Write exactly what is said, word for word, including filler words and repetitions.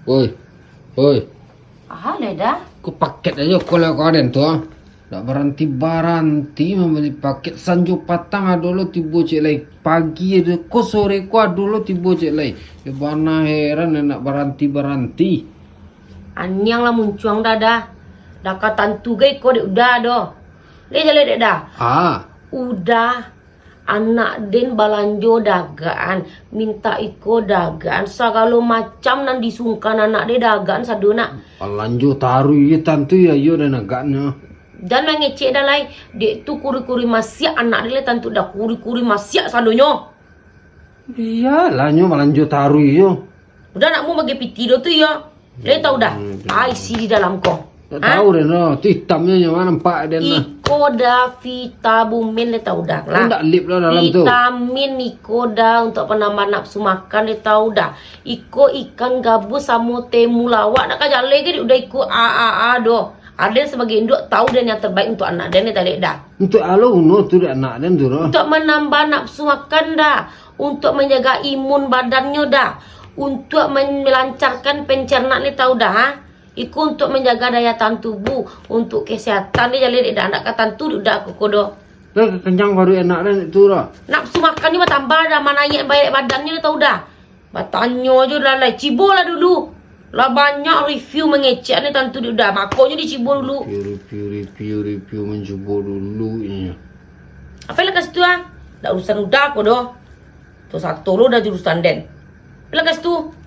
Oi, oi. Ah, lai Da. Ko paket ajo ko lah kau den tu ah. Dak baranti-baranti mambali paket. Sanjo patang ado lo tibo ciek lai. Pagi ado ko, sore ko ado lo tibo ciek lai. Yo bana heran nak baranti-baranti. Aniang lah muncuang Da, Da. Dah ka tantu gai ko dek Uda doh. Lai jaleh dek Da. Ah. Uda, anak den balanjo dagaan, minta iko dagaan, sagalo macam nan disungkan anak den dagaan sado nak. Balanjo taruih je tantu ya iyo dan agaknyo. Jan mangecek Da lai, dek tu kuri-kuri masiak anak den lai tantu Da, kuri-kuri masiak sadonyo. Iyalah nyo balanjo taruih yo. Uda nak mu bagi piti do tu yo. Lai tau Da. Ai si di dalam ko. Tak tahu den no. Tu hitamnyo nyo mah nampak den lah. Iko Da vitamin lai tau Da lah. Ndak lip lah dalam tu. Vitamin iko Da untuk penambah nafsu makan lai tau Da. Iko ikan gabus samo temulawak nak ka jaleh ke Uda iko a a a doh. Aden sebagai induak tau den yang terbaik untuk anak den lai tau Da. Untuk alo uno tu dek anak den tu doh. Untuk menambah nafsu makan Da. Untuk menjaga imun badannyo Da. Untuk men- melancarkan pencernaan lai tau Da ha. Iko untuk menjaga daya tahan tubuh, untuk kesehatan ni jaleh dek Da, ndak ka tantu dek Da ko doh. Dah kenyang baru anak den tu doh. Nafsu makannyo batambah Da, manaiak baiak badannyo tau Da. Batanyo jo Da lai, cibo lah dulu. Lah banyak review mangecek ni tantu dek Da, makonyo dicibo dulu. Review, review, review, review mancubo dulu inyo. Apo lah ka situ ah? Dak urusan Uda ko doh. Tu sato lo Da jurusan den. Apo lah ka situ?